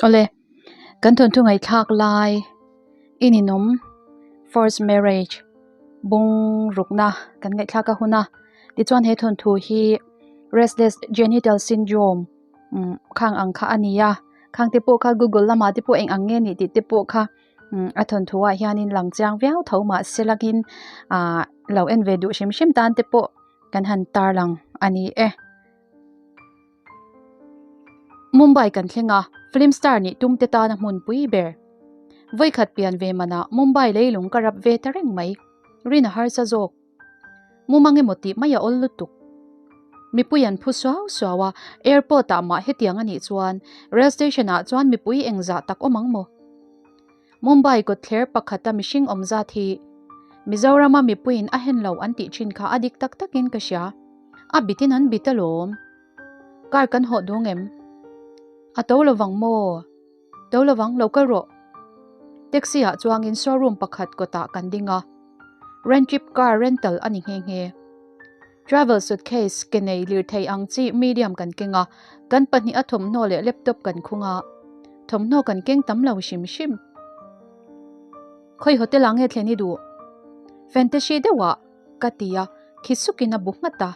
Awle, kan thawnthu ngaihthlak lai i ninawm first marriage bung rukna kan ngaihthlak a hun a, tichuan he thawnthu hi restless genital syndrome umm khang ang kha a ni a, khang te pawh kha google lamah te pawh eng ang nge nih tih te pawh kha umm a thawnthu ah hianin lang chiang viau tho mahse lakin ahh lo en ve duh hrim hrim tan te pawh kan han tarlang a ni e. Mumbai kan thleng a, film star nih tum te tana hmunpui ber. Vawikhat pian ve manah Mumbai leilung ka rap ve ta reng mai. Rin a harsa zawk. Mumang emaw tih mai a awl lutuk. Mipui an phu suau suau a, airport ah mah hetiang a nih chuan rail station ah chuan mipui engzah tak awm ang maw? Mumbai kawtthler pakhata mihring awm zat hi Mizorama mipuiin a hen lo an tih thin kha a dik tak takin ka hria. A bitin an bit alawm. Car kan hawh duang em? A to lovang maw? To lovang, lo kal rawh. Taxi ah chuangin showroom pakhat kawtah kan ding a. Rent trip car rental a ni nghe nghe. Travel suitcase ke nei lirthei ang chi medium kan keng a, kan pahnih a thawmhnaw leh laptop kan khung a, thawmhnaw kan keng tam lo hrim hrim. Khawi hotel ah nge thlen i duh? Fantasy deuh ah ka ti a, khi sukin a bu nghat a.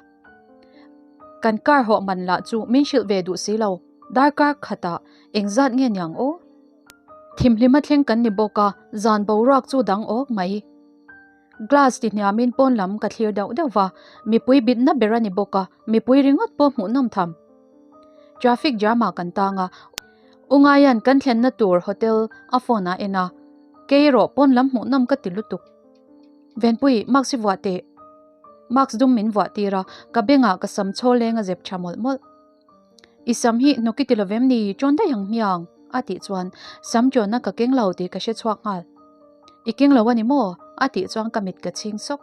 Kan car hawh man lah chu min hrilh ve duh si lo, darkar khatah engzat nge niang aw? Thimhlima thleng kan ni bawk a, zan boruak chu dang awk mai. Glass ti hniamin pawn lam ka thlir deuh deuh va, mipui bitna ber a ni bawk a, mipui ringawt pawh hmuhnawm tham. Traffic jam ah kan tang a, U Ngaian kan thlenna tur hotel a phone ah en a, kei erawh pawn lam hmuhnawm ka ti lutuk. Venpui, mask i vuah teh. Mask dum min vuah tir a, ka bengah ka sam chhawl leng a zep tha mawlh mawlh. I sam hi hnawk i ti lovem ni, ṭawn daih ang hmiang, a tih chuan sam ṭawnna ka keng lo tih ka hre chhuak nghal. I keng lo a ni maw? a tih chuan ka mit ka chhing sawk.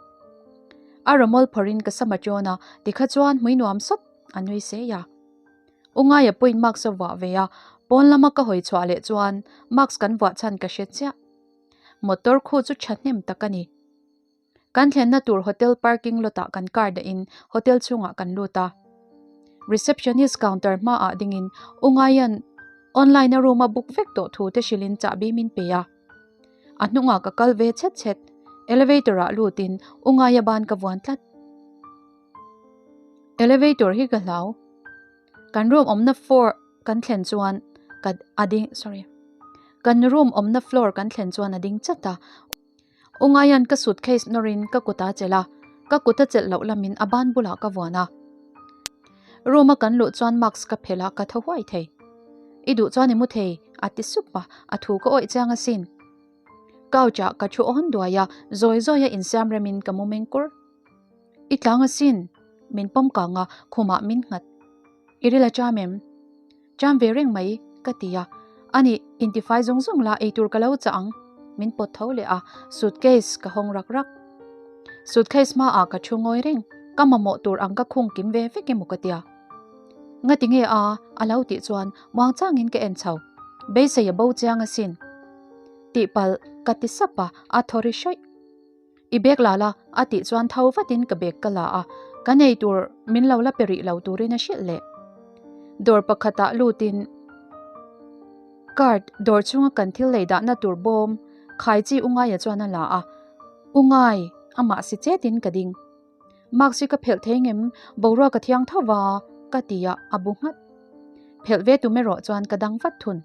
A rawmawl phawrhin ka sam a ṭawn a, tikha chuan hmui nuam sawt a nui sei a. U Ngaia pawhin mask a vuah ve a, pawn lama ka hawi chhuah leh chuan mask kan vuah chhan ka hre chiah. Motor khu chu ṭhahnem tak a ni. Kan thlenna tur hotel parking lot ah kan car dahin hotel chhungah kan lut a. Receptionist counter hmaah dingin U Ngaian online a room a book vek tawh thu te hrilhin chahbi min pe a. A hnungah ka kal ve chhet chhet, elevator ah lutin U Ngaia ban ka vuan tlat. Elevator hi ka hlau. Kan room awmna floor kan thlen chuan ka a ding sorry kan room awmna floor kan thlen chuan a ding chat a. U Ngaian ka suitcase nawrin ka kut a chelh a, ka kut a chelh loh lamin a ban bulah ka vuan a. Room a kan luh chuan mask ka phelh a, ka thaw huai thei. I duh chuan i mu thei, a ti sup a, a thu ka awih chiang asin. Couch ah ka thu awn duai a, zawi zawi a insiam remin ka mu meng kur. I tlang asin, min pawm kang a, khumah min nghat. I ril a cham em? Cham ve reng mai, ka ti a. Ani, intifai zawng zawng la eitur ka lo chah ang, min pawt tho leh a, suitcase ka hawng rak rak. Suitcase hmaah ka thu ngawi reng, ka mamawh tur ang ka khung kim ve vek emaw ka tia. Ngati nge a, a lo tih chuan muang changin ka en chho. Beisei a bo chiang asin. Tihpalh, ka ti sap a, a thaw ri hrawih. I bag la la, a tih chuan tho vatin ka bag ka la a, ka nei tur min lo la pe rih lo turin a hrilh leh. Dawr pakhatah lutin card dawr chhunga kan thil lei dahna tur bawm khai chi U Ngaia chuan a la a, U Ngai, amah si chetin ka ding. Mask hi ka phelh thei ngem, boruak a thiang tho va, ka ti a, a bu nghat. Phelh ve tum erawh chuan ka dang vat thun.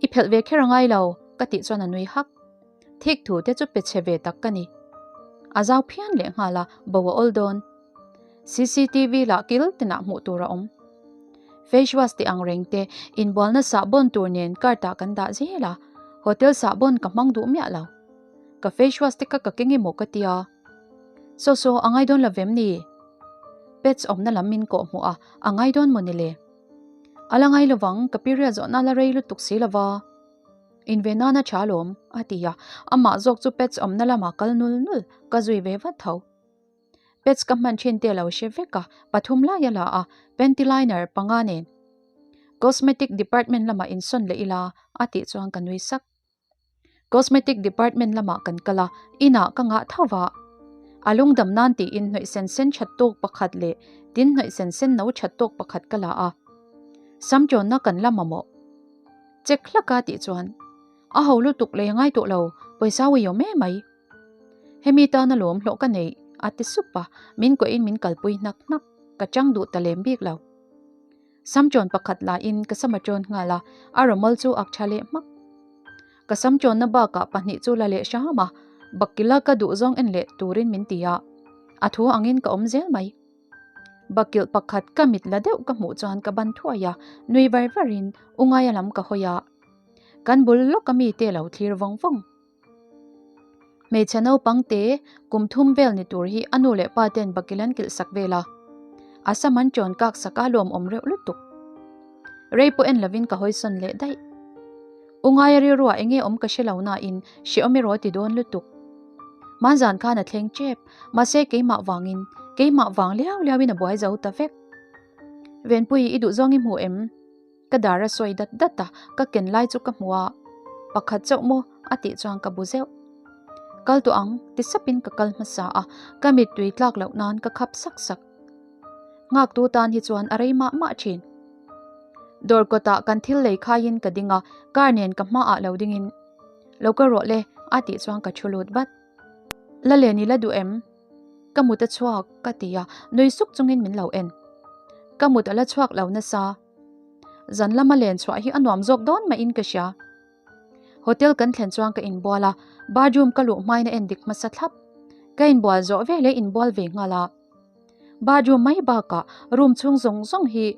I phelh ve kher a ngai lo, ka tih chuan a nui hak. Thik thu te chu pe chhe ve tak ka ni. A zau phian leh nghal a, bo a awl dawn. CCTV lah kil tinah hmuh tur a awm. Face wash tih ang reng te, inbualna sahbawn tur nen cart ah kan dah zel a, hotel sahbawn ka hmang duh miah lo. Ka face wash te kha ka keng emaw ka tia. Saw saw, a ngai dawn lo vem ni? Pets awmna lam min kawh hmuh a, a ngai dawn maw ni le? A la ngai lovang, ka period zawhna la rei lutuk si lova. Inve nana tha alawm, a ti a, amah zawk chu pets awmna lamah kal nul nul ka zui ve vat tho. Pets ka hman thin te a lo hre vek a, pathum lai a la a, panty liner panga nen. Cosmetic department lamah insawn leh ila, a tih chuan ka nui sak. Cosmetic department lamah kan kal a, inah ka ngah tho va. A lungdam nan tiin hnawih sen sen that tawk pakhat leh tin hnawih sen sen no that tawk pakhat ka la a. Sam tawnna kan la mamawh. Chek hlak a tih chuan, A ho lutuk lei a ngai tawh lo, pawisa uiawm em mai. Hemi tan alawm hlawh ka neih, a ti sup a, min kuahin min kalpui hnak hnak, ka chang duh ta lem bik lo. Samchawn pakhat lahin ka sam a chawn nghal a, a rawmawl chu ak tha leh hmak. Ka samchawnna bakah pahnih chu la leh hram a, bakila ka duhzawng en leh turin min ti a, a thu angin ka awm zel mai. Bakilh pakhat ka mit la deuh ka hmuh chuan ka ban thuai a, nui var varin u ngaia lam ka hawi a, kan bul lawka mite lo thlir vawng vawng. Hmeichhe naupang te kum thum vel ni tur hi a nu leh pa ten bakilh an kilh sak vel a, a sam an chawn kak sak a lawmawm reuh lutuk. Rei pawh en lovin ka hawisawn leh daih. U ngaia rilruah eng nge awm ka hre lo nain hrehawm erawh a ti dawn lutuk. Hmanzan khan a thleng tep, mahse keimah vangin, keimah vang liau liauin a buai zo ta vek. Venpui i duhzawng i hmu em? Ka dar a sawi dat dat a, ka ken lai chu ka hmu a, pakhat chauh maw a tih chuan ka bu zeuh. Kal tawh ang ti sapin ka kal hmasa a, ka mittui tlak loh nan ka khap sak sak. Nghaktu tan hi chuan a rei mah mah thin. Dawr kawtah kan thil lei khaiin ka ding a, car nen ka hmaah lo dingin, Lo kal rawh le, a tih chuan ka thu lut vat. La len i la duh em? Ka mut a chhuak, ka ti a, nui suk chungin min lo en. Ka mut a la chhuak lo nasa. Zan lama len chhuah hi a nuam zawk dawn maiin ka hria. Hotel kan thlen chuan ka inbual a, bathroom ka luh hmain a en dik hmasa thlap. Ka inbual zawh veleh inbual ve nghal a. Bathroom mai bakah room chhung zawng zawng hi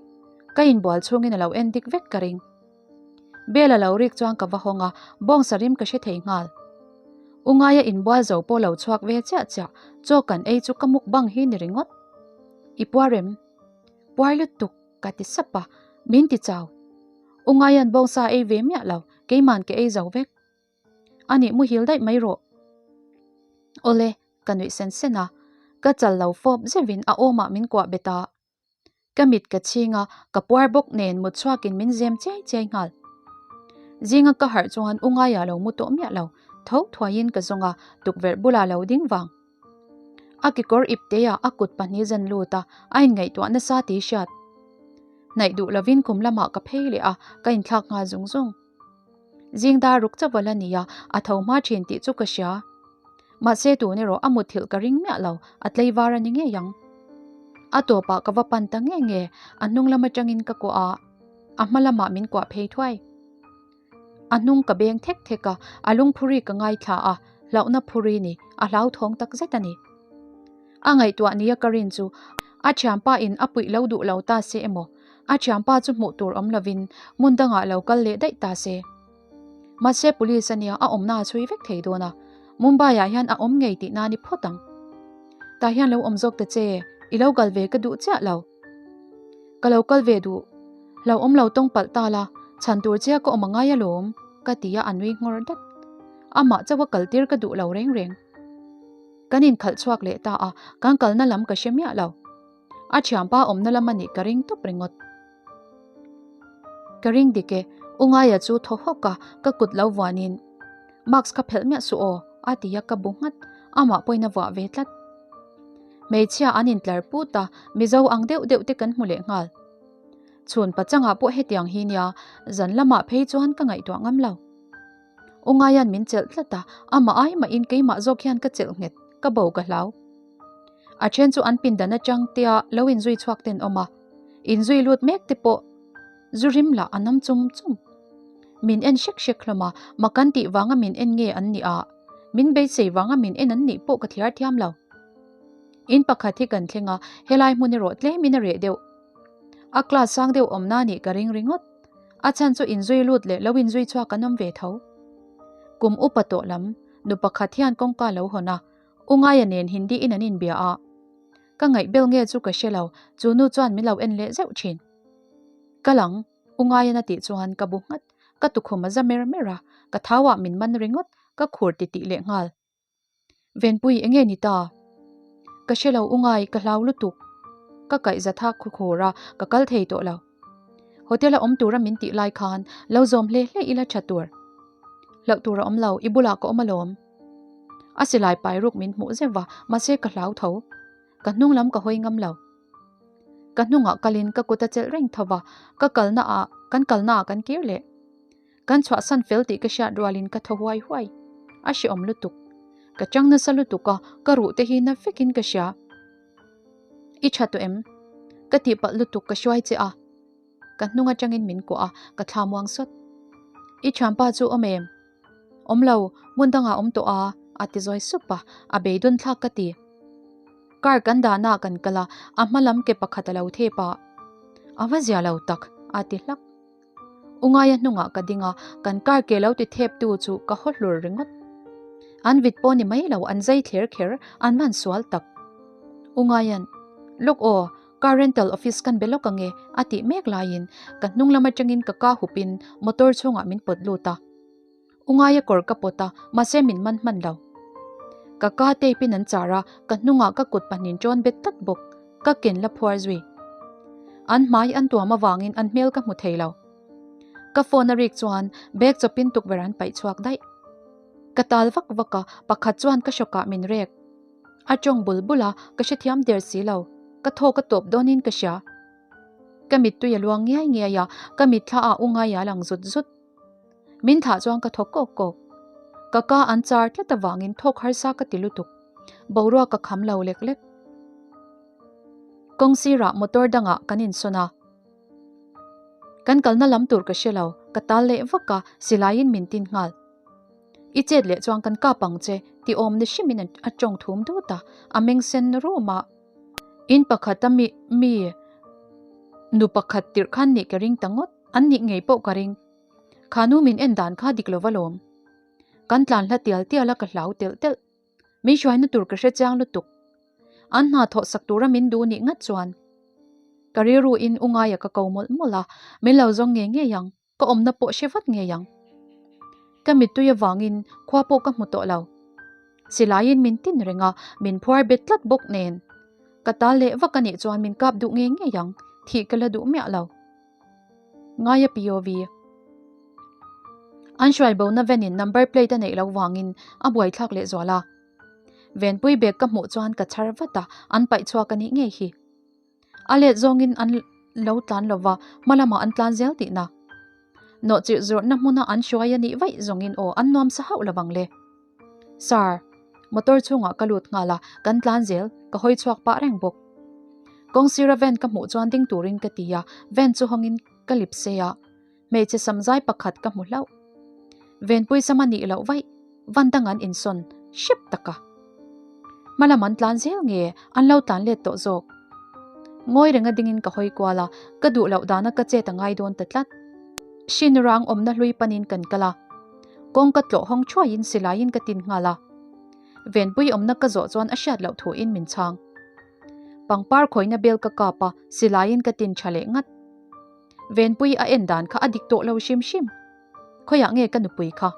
ka inbual chhungin a lo en dik vek ka ring. Bell a lo rik chuan ka va hawng a, bawngsa rim ka hre thei nghal. U ngaia inbual zo pawh lo chhuak ve chiah chiah, chaw kan ei chu ka mukbang hi ni ringawt. I puar em? Puar lutuk ka ti sap a, min ti chau. U ngaian bawngsa ei ve miah lo, keiman ka ei zo vek. A nih muhil daih mai rawh. Awle, ka nuih sen sen a, ka chal lo fawp zeuhin a awmah min kuah bet a. Ka mit ka chhing a, ka puar bawk nen mut chhuakin min zem chiai chiai nghal. Zinga ka harh chuan u ngaia lo mu tawh miah lo, tho thuaiin ka zawng a, tukverh bulah lo ding vang. A kekawr ipteah a kut pahnih zan lut a, a inngaihtuah nasa tih hriat. Hnaih duh lovin kum lamah ka phei leh a, ka inthlak nghal zung zung. Zing dar ruk chauh a la ni a, a tho hma thin tih chu ka hria. Mahse tun erawh a mutthilh ka ring miah lo, a tleivar a ni ngei ang. A tawpah ka va pan ta nge nge, a hnung lam atangin ka kuah a, a hma lamah min kuah phei thuai. A hnung ka beng thek thek a, a lungphuri ka ngaithla a, hlauhna phuri ni, a hlauthawng tak zet a ni. A ngaihtuah nia ka rin chu a thianpa in a puih lo duh lo ta se emaw, a thianpa chu hmuh tur awm lovin hmun dangah lo kal leh daih ta se. Mahse police a nia a awmna a chhui vek thei dawn a, Mumbai ah hian a awm ngei tih na ni phawt ang. Tah hian lo awm zawk ta che, i lo kal ve ka duh chiah lo. Ka lo kal ve duh. Lo awm lo tawng palh ta la, chhan tur chia ka awm a ngai alawm, ka ti a a nui nghawr dat. Amah chauh a kal tir ka duh lo reng reng. Kan inkhalh chhuak leh ta a, kan kalna lam ka hre miah lo. A thianpa awmna lam a nih ka ring tawp ringawt. Ka ring dik e, U Ngaia chu thaw hawk a, ka kut lo vuanin, Mask kha phelh miah suh aw, a ti a ka bu nghat, amah pawhin a vuah ve tlat. Hmeichhia an intlar put a, Mizo ang deuh deuh te kan hmu leh nghal. Chhun pachangah pawh hetiang hi nia, zan lamah phei chuan ka ngaihtuah ngam lo. U Ngaian min chelh tlat a, amah ai mahin keimah zawk hian ka chelh nghet, ka bo ka hlau. A then chu an pindan atang tia lo inzui chhuak ten awm a, inzui lut mek te pawh zu rim lah a nam chum chum. Min en hrek hrek hlawm a, mak an tih vanga min en nge an nih a, min beisei vanga min en an nih pawh ka thliar thiam lo. In pakhat hi kan thleng a, helai hmun erawh tlemin a reh deuh. A class sang deuh awmna nih ka ring ringawt. A chhan chu inzui lut leh lo inzui chhuak an awm ve tho. Kum upa tawh lam, nu pakhat hian kawngka lo hawn a, U Ngaia nen Hindi in an inbia a. Ka ngaihbel nge chu ka hre lo, chu nu chuan min lo en leh zeuh thin. Kal ang, U Ngaian a tih chuan ka bu nghat, ka tukhum a za mer mer a, ka thau ah min man ringawt, ka khur ti tih leh nghal. Venpui enge ni ta? Ka hre lo U Ngai, ka hlau lutuk. Ka kaih za thak khur a, ka kal thei tawh lo. Hotel a awm tura min tih lai khan lo zawm hle hle ila tha tur. Hlauh tur a awm lo, i bulah ka awm alawm. A silai pai ruk min hmuh zeuh va, mahse ka hlau tho. Ka hnung lam ka hawi ngam lo. Ka hnungah kalin ka kut a chelh reng tho va, ka kalna ah, kan kalna ah kan kir leh. Kan chhuahsan fel tih ka hriat rualin ka thaw huai huai. A hreawm lutuk. Ka chang nasa lutuk a, ka ruh te hi na vekin ka hria. I tha tawh em? Ka tihpalh lutuk ka hruai che a. Ka hnung atangin min kuah a, ka thla muang sawt. I thianpa chu awm em? Awm lo, hmun dangah awm tawh a, a ti zawi sup a, a beidawn thlak ka ti. Car kan dahnaah kan kal a, a hma lam ke pakhat a lo thep a. A va zia lo tak, a ti hlak. U ngaia hnungah ka ding a, kan car ke lo ti thep tu chu ka haw hlur ringawt. An vit pawh ni mai lo, an zai thler kher, an van sual tak. U ngaia'n, Lawk aw, car rental office kan be lawk ange, a tih mek laiin ka hnung lam atangin ka ka hupin motor chhungah min pawt lut a. U ngaia kawr ka pawt a, mahse min man hman lo. Ka ka tape in an char a, ka hnungah ka kut pahnin ṭawn bet tlat bawk, ka ken la phuar zui. An hmai an tuam avangin an hmel ka hmu thei lo. Ka phone a rik chuan bag chawpin tukverh an paih chhuak daih. Ka tal vak vak a, pakhat chuan ka hrawkah min rek. A ṭawng bul bul a, ka hrethiam der si lo. Ka thaw ka tawp dawnin ka hria. Ka mittui a luang ngiai ngiai a, ka mitthla ah u ngai a lang zut zut. Min thlah chuan ka thaw kawk kawk. Ka ka an char tlat avangin thawk harsa ka ti lutuk. Boruak ka kham lo lek lek. Kawng sirah motor dangah kan insawn a. Kan kalna lam tur ka hre lo, ka tal leh vak a, silaiin min tin nghal. I chet leh chuan kan kap ang che, ti awm ni hrimin a tawng thum dut a, a meng sen rum a. In pakhat a mi mi nu pakhat tirh khan nih ka ring ta ngawt. An nih ngei pawh ka ring. Kha nu min en dan kha dik lova lawm. Kan tlan hla tial tial a ka hlau telh telh. Min hruaina tur ka hre chiang lutuk. An hna thawh sak tura min duh nih ngat chuan. Ka rilru in u ngaia ka ko mawlh mawlh a, min lo zawng ngei ngei ang, ka awmna pawh hre vat ngei ang. Ka mittui avangin khua pawh ka hmu tawh lo. Silaiin min tin reng a, min phuar bet tlat bawk nen. Ka tal leh vak a nih chuan min kap duh ngei ngei ang, thih ka la duh miah lo. Ngaia POV. An hruai bona venin number plate a neih loh vangin a buaithlak leh zual a. Venpui bag ka hmuh chuan ka chhar vat a, an paih chhuak a nih ngei hi. A let zawngin an lo tlan lova, hma lamah an tlan zel tihna. Nawhchilh zawrhna hmuna an hruai a nih vaih zawngin aw an nuam sa hauh lovang le. Sir, motor chhungah ka lut nghal a, kan tlan zel, ka hawi chhuak pah reng bawk. Kawng sira van ka hmuh chuan ding turin ka ti a, van chu hawngin ka lip se a, hmeichhe samzai pakhat ka hmu hlauh. Venpui sam a nih loh vaih, van dang an insawn hrep tak a. Hmalam an tlan zel nge an lo tlan let tawh zawk. Ngawi renga dingin ka hawi kual a, ka duh loh dana ka chet a ngai dawn ta tlat. Hrin rang awmna hlui panin kan kal a. Kawng ka tlawh hawng thuaiin silaiin ka tin nghal a. Venpui awmna ka zawh chuan a hriat loh thuin min chhang. Pangpar khawina bel ka kap a, silaiin ka tin tha leh ngat. Venpui a en dan kha a dik tawh lo hrim hrim. Khawiah nge ka nupui kha?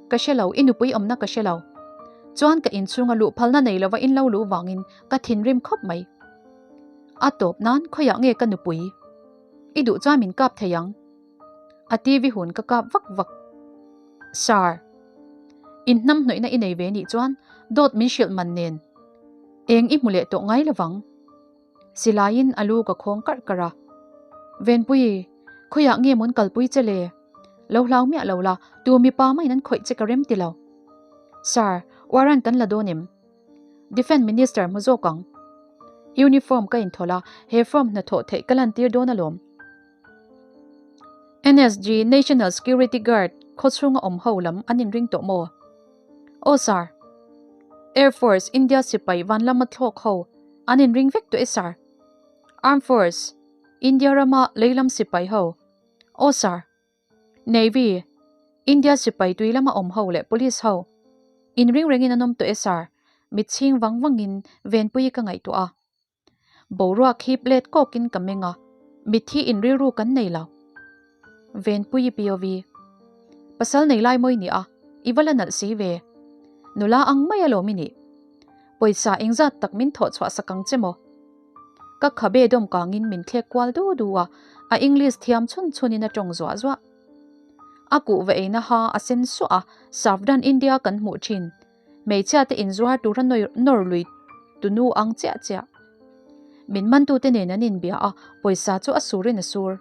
Ka hre lo, i nupui awmna ka hre lo. Chuan ka inchhunga luh phalna nei lova in lo luh vangin ka thinrim khawp mai. A tawp nan khawiah nge ka nupui? I duh chuan min kap thei ang. A TV hun ka kap vak vak. Sir, in hnam hnawihna i nei ve nih chuan dawt min hrilh man nen eng i hmu leh tawh ngai lovang. Silaiin a lu ka khawng karh karh a. Venpui, khawiah nge mawn kalpui che le? Lo hlau miah lo la, tu mipa maiin an khawih che ka rem ti lo. Sir, warrant kan la dawn em? Defence Minister hmu zawk ang. Uniform ka inthawlh a, he form hnathawh theih ka lantir dawn alawm. NSG, National Security Guard, khawchhunga awm ho lam an inring tawh maw? Aw sir. Air Force, India sipai van lama thlawk ho an inring vek tawh e sir. Armed Force, India rama leilam sipai ho. Aw sir. Navy, India sipai tui lama awm ho leh police ho. Inring rengin an awm tawh e sir. Mitchhing vang vangin Venpuii ka ngaihtuah a. Boruak hi plate kawkin ka meng a, mitthi in rilru kan nei lo. Venpui POV. Pasal nei lai mawi ni a, i va la nalh si ve. Nula ang mai alawm i nih. Pawisa engzat tak min thawh chhuah sak ang che maw? Ka khabe dawm kangin min thlek kual du du a, a English thiam chhun chhunin a tawng zuah zuah. A kuhva eina ha a sen suah a, Savdhan India kan hmuh thin. Hmeichhia te inzuar tura nawr lui tunu ang chiah chiah. Min mantute nen an inbia a, pawisa chu a surin a sur.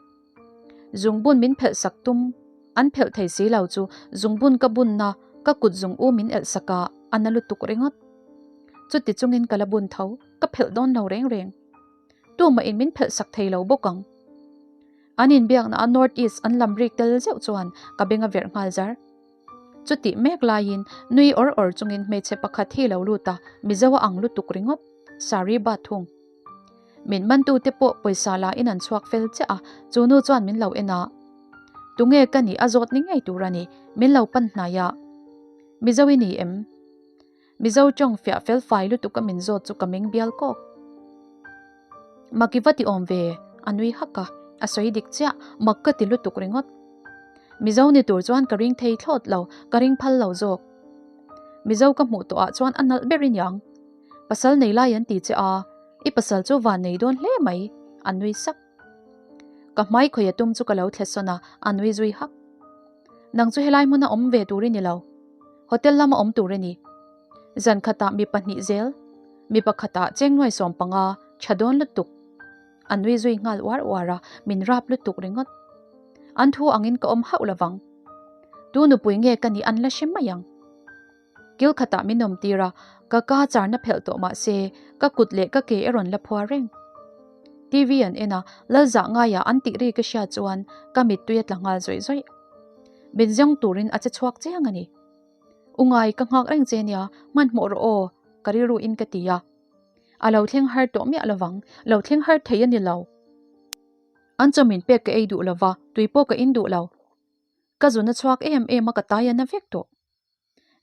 Zungbun min phelh sak tum. An phelh thei si lo chu zungbun ka bunna ka kut zung u min elh sak a, a na lutuk ringawt. Chuti chungin ka la bun tho, ka phelh dawn lo reng reng. Tumah in min phelh sak thei lo bawk ang. An inbiakna a North East an lam rik tel zeuh chuan ka beng a verh nghal zar. Chutih mek laiin nui awr awr chungin hmeichhe pakhat hi lo lut a, Mizo a ang lutuk ringawt, Sari bat thung. Min mantute pawh pawisa la in an chhuak fel chiah a, chu nu chuan min lo en a. Tunge ka nih a zawt ni ngei tur a ni, min lo pan hnai a. Mizo i ni em? Mizo tawng fiah fel fai lutuk a min zawt chu ka meng bial kawk. Mak i va ti awm ve, a nui hak a, a sawi dik chiah, mak ka ti lutuk ringawt. Mizo ni tur chuan ka ring thei thlawt lo, ka ring phal lo zawk. Mizo ka hmuh tawh ah chuan a nalh ber i niang. Pasal nei lai an ti che a, i pasal chu van nei dawn hle mai, a nui sak. Ka hmai khawih a tum chu ka lo thle sawn a, a nui zui hak. Nang chu helai hmuna awm ve tur i ni lo. Hotel lama awm tur i ni. Zan khatah mi pahnih zel, mi pakhatah cheng nuai 15 tha dawn lutuk. A nui zui nghal uar uar a, min rap lutuk ringawt. An thu angin ka awm hauh lovang. Tu nupui nge ka nih an la hre mai ang. Kil khatah min awm tir a, ka ka charna phelh tawh mah se ka kut leh ka ke a rawn la phuar reng. TV an en a, Lalzah ngaiah an tih ri ka hriat chuan ka mittui a tla nghal zawih zawih. Min zawng turin a che chhuak chiang a ni. U ngai ka nghak reng che nia, hmanhmawh rawh aw, ka rilru in ka ti a. A lo thleng har tawh miah lovang, lo thleng har thei a ni lo. An chaw min pek ka ei duh lova, tui pawh ka in duh lo. Ka zun a chhuak em em a ka tai a na vek tawh.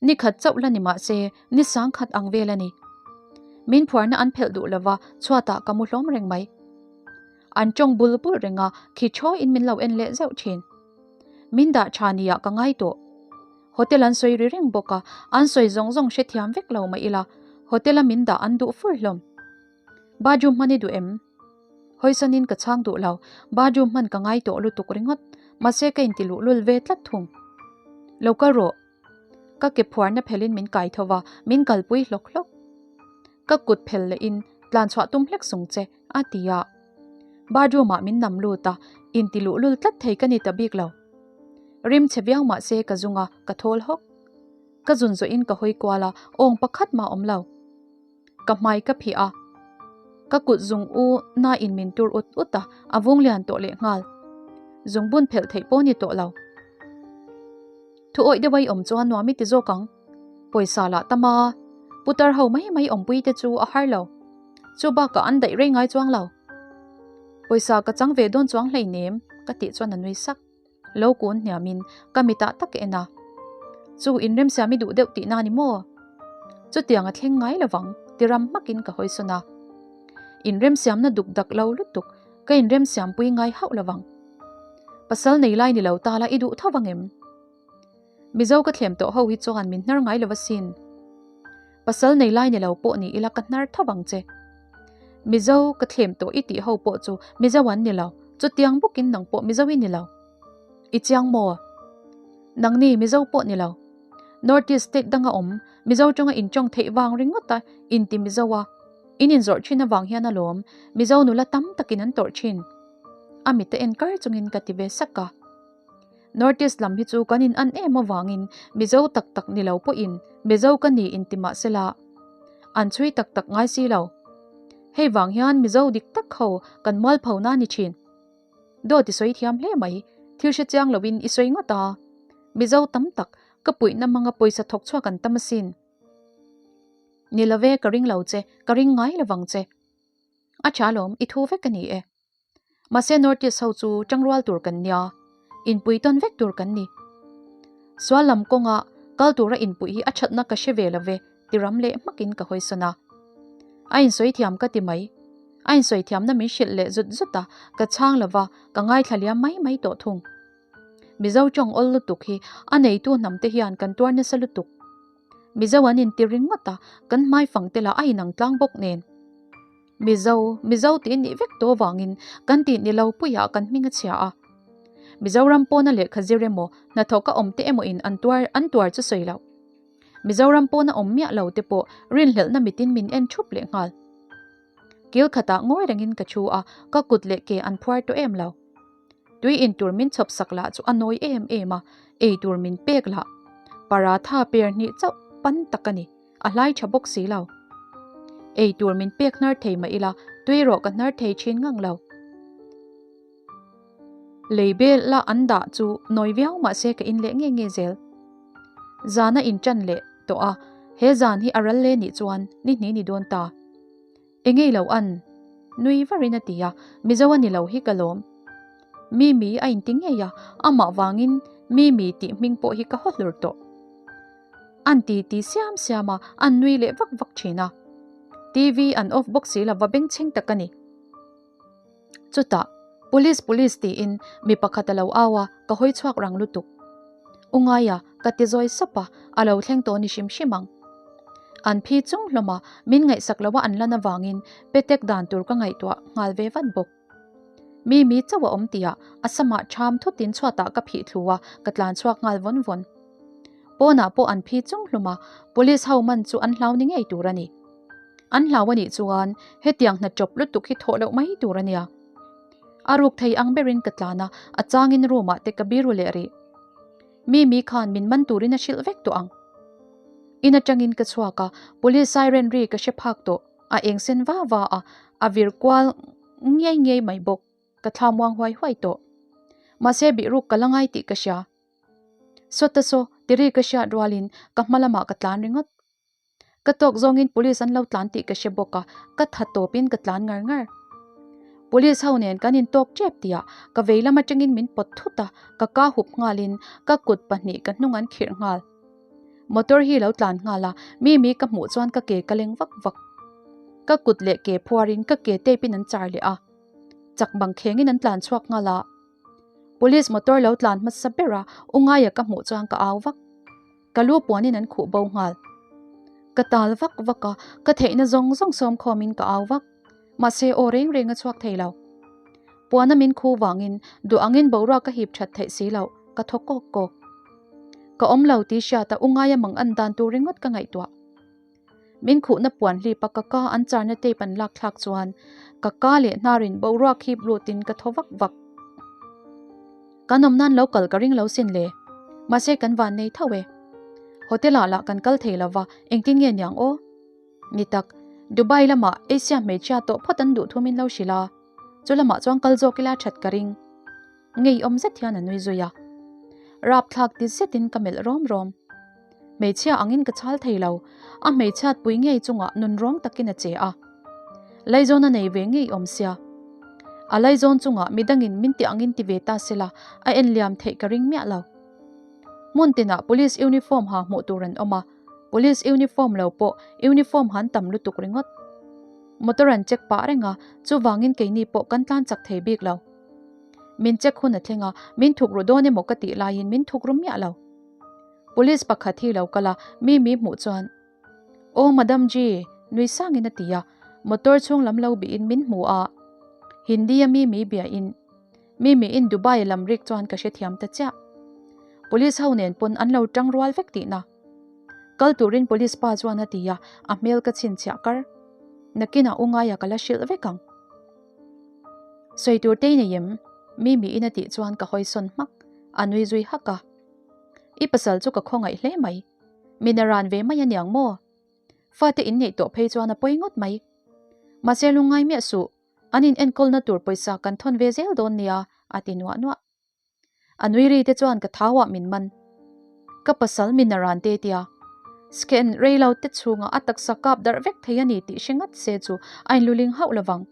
Ni khat chauh la ni mah se, ni sang khat ang vel a ni. Min phuarna an phelh duh lova, chhuatah ka mu hlawm reng mai. An tawng bul bul reng a, khi thawiin min lo en leh zeuh thin. Min dah tha nia ka ngai tawh. Hotel an sawi ri reng bawk a, an sawi zawng zawng hrethiam vek lo mah ila, hotel a min dah an duh fur hlawm. Bathroom hman i duh em? Hawisanin ka chhang duh lo, bathroom hman ka ngai tawh lutuk ringawt, mahse ka inti luhlul ve tlat thung. Lo kal rawh. Ka ke phuarna phelin min kai tho va, min kalpui hlawk hlawk. Ka kut phel lehin tlan chhuah tum hlek sung che, a ti a. Bathroom ah min nam lut a, inti luhlul tlat thei ka ni ta bik lo. Rim chhe viau mahse ka zung a, ka thawl hawk. Ka zun zawhin ka hawi kual a, awng pakhat mah awm lo. Ka hmai ka phih a, ka kut zung u na in min tur ut ut a, a vung lian tawh leh nghal. Zung bun phelh theih pawh ni tawh lo. Thu awih deuh a i awm chuan nuam i ti zawk ang. Pawisa lah tam a, putar ho mai mai awmpui te chu a har lo. Chu bakah an daih rei ngai chuang lo. Pawisa ka chang ve dawn chuang hleinem ka tih chuan a nui sak. Lo kun hniamin ka mitah tak en a. Chu inremsiam i duh deuh tihna ni maw? Chutiang a thleng ngai lovang ti ram hmakin ka hawi sawn a. Inremsiamna duk dak lo lutuk ka inremsiampui ngai hauh lovang. Pasal nei lai ni lo ta la i duh tho vang em? Mizo ka thlem tawh ho hi chuan min hnar ngai lo asin. Pasal nei lai ni lo pawh ni ila ka hnar tho vang che. Mizo ka thlem tawh i tih ho pawh chu Mizo an ni lo, chutiang bawkin nang pawh Mizo i ni lo. I chiang maw? Nangni Mizo pawh ni lo. North East state danga awm Mizo tawnga intawng theih vang ringawt a inti Mizo a, in inzawrh thin avang hian alawm Mizo nula tam takin an tawrh thin. A mit a en kar chungin ka ti ve sak a. North East lam hi chu kan in an em avangin Mizo tak tak ni lo pawhin Mizo ka ni inti mah sela an chhui tak tak ngai si lo. Hei vang hian Mizo dik tak ho kan mualpho na ni thin. Dawt i sawi thiam hle mai, thil hre chiang loin i sawi ngawt a. Mizo tam tak ka puihna hmanga pawisa thawk chhuak an tam asin. Ni love ka ring lo che, ka ring ngai lovang che. A tha lawm, i thu vek a ni e. Mahse North East ho chu tangrual tur kan nia, inpui tawn vek tur kan ni. Sual lam kawnga kal tura inpuih hi a thatna ka hre ve lo ve ti ram leh hmakin ka hawi sawn a. A insawi thiam ka ti mai. A insawi thiamna min hrilh leh zut zut a, ka chhang lo va, ka ngaithla liam mai mai tawh thung. Mizo tawng awl lutuk hi a neitu hnam te hian kan tuar nasa lutuk. Mizo an inti ringawt a, kan hmaifang te lah a inang tlang bawk nen. Mizo, Mizo tih nih vek tawh avangin kan tih ni lo puiah kan hming a chhia a. Mizoram pawna lehkha zir emaw, hnathawk a awm te emaw in an tuar an tuar chu sawi loh. Mizoram pawna awm miah lo te pawh rinhlelhna mitin min en thup leh nghal. Kil khatah ngawi rengin ka thu a, ka kut leh ke an phuar tawh em lo. Tui in tur min chhawp sak lah chu a nawi em em a, ei tur min pek lah. Paratha per hnih chauh pan tak a ni, a hlai tha bawk si lo. Ei tur min pek hnar thei mah ila, tui rawh ka hnar thei thin ngang lo. Lei bel la an dah chu nawi viau mah se ka in leh nge nge zel. Zan a inṭan leh tawh a, he zan hi a ral le nih chuan ni hnih ni dawn ta. Engei lo an? Nui varin a ti a, Mizo a ni lo hi ka lawm. Mimi a inti ngei a, amah vangin Mimi tih hming pawh hi ka haw hlur tawh. An ti ti siam siam a, an nui leh vak vak thin a. TV an off bawk si lova bengchheng tak a ni. Chutah, Police, police tiin mi pakhat a lo au a, ka hawi chhuak rang lutuk. U Ngaia, ka ti zawi sap a, a lo thleng tawh ni hrim hrim ang. An phi chung hlawm a, min ngaihsak loha an lan avangin petek dan tur ka ngaihtuah nghal ve vat bawk. Mi mi chauh a awm tihah a samah ṭham thutin chhuatah ka phih thlu a, ka tlan chhuak nghal vawn vawn. Pawnah pawh an phi chung hlawm a, police ho man chu an hlau ni ngei tur a ni. An hlau a nih chuan hetiang hna chawp lutuk hi thawh loh mai tur a nia. A ruk thei ang berin ka tlan a, a changin room ah te ka biru leh rih. Mimi khan min man turin a hrilh vek tawh ang. In atangin ka chhuak a, police siren ri ka hre phak tawh, a eng sen va va a, a vir kual ngiai ngiai mai bawk, ka thla muang huai huai tawh. Mahse bihruk ka la ngai tih ka hria. Sawta saw, tiri ka hriat rualin ka hma lamah ka tlan ringawt. Ka tawk zawngin police an lo tlan tih ka hre bawk a, ka tha tawpin ka tlan ngar ngar. Police ho nen kan intawk tep tihah ka vei lam atangin min pawt thut a, ka ka hup nghalin ka kut pahnih ka hnung an khirh nghal. Motor hi lo tlan nghal a, Mimi ka hmuh chuan ka ke ka leng vak vak. Ka kut leh ke phuarin ka ke tape in an char leh a, chak bang khengin an tlan chhuak nghal a. Police motor lo tlan hmasa ber a, u Ngaia ka hmuh chuan ka au vak. Ka lu puanin an khuh bo nghal. Ka tal vak vak a, ka theihna zawng zawng sawm khawmin ka au vak. Mahse aw reng reng a chhuak thei lo. Puana min khu vangin duh angin boruak ka hip that theih si loh, ka thaw kawk kawk. Ka awm lo tih hriata u ngaia mang an dan tur ringawt ka ngaihtuah. Min khuhna puan hlip a ka ka an charna tape an lak thlak chuan ka ka leh hnarin boruak hip lutin ka thaw vak vak. Kan awm nan lo kal ka ring lo sin le. Mahse kan van nei tho e. Hotel ah lah kan kal thei lova engtin nge niang aw? Ni tak, Dubai lamah Asia hmeichhia tawh phawt an duh thu min lo hrilh a, chu lamah chuan kal zawk ila that ka ring. Ngeiawm zet hian a nui zui a. Rapthlak ti zetin ka melh rawm rawm. Hmeichhia angin ka chhal thei lo, a hmeichhiat pui ngei chungah nun rawng takin a che a. Laizawn a nei ve ngei awm sia. A laizawn chungah midangin min ti angin ti ve ta sela a en liam theih ka ring miah lo. Hmun tinah police uniform ha hmuh tur an awm a, police uniform lo pawh uniform han tam lutuk ringawt. Motor an check pah reng a, chuvangin keini pawh kan tlan chak thei bik lo. Min check hun a thleng a, min thuk ru dawn emaw ka tih laiin min thuk ru miah lo. Police pakhat hi lo kal a, Mimi hmuh chuan, Aw Madam Ji, nui sangin a ti a, motor chhung lam lo bihin min hmu a, Hindi a Mimi biain, Mimi in Dubai a lam rik chuan ka hrethiam ta chiah. Police ho nen pawn an lo tang rual vek tihna. Kal turin police pa chuan a ti a, a hmel ka chhinchhiah kar. Nakinah u ngaia ka la hrilh vek ang. Sawi tur te i nei em? Mimi in a tih chuan ka hawisawn hmak, a nui zui hak a. I pasal chu ka khawngaih hle mai. Min a ran ve mai aniang maw? Fate in neih tawh phei chuan a pawi ngawt mai. Mahse lungngai miah suh, an in enkawlna tur pawisa kan thawn ve zel dawn nia, a ti nuah nuah. A nui ri te chuan ka thau ah min man. Ka pasal min a ran te tia. Scan rei lo te chhungah a taksa kap darh vek thei a ni tih hre ngat se chu a inluling hauh lovang.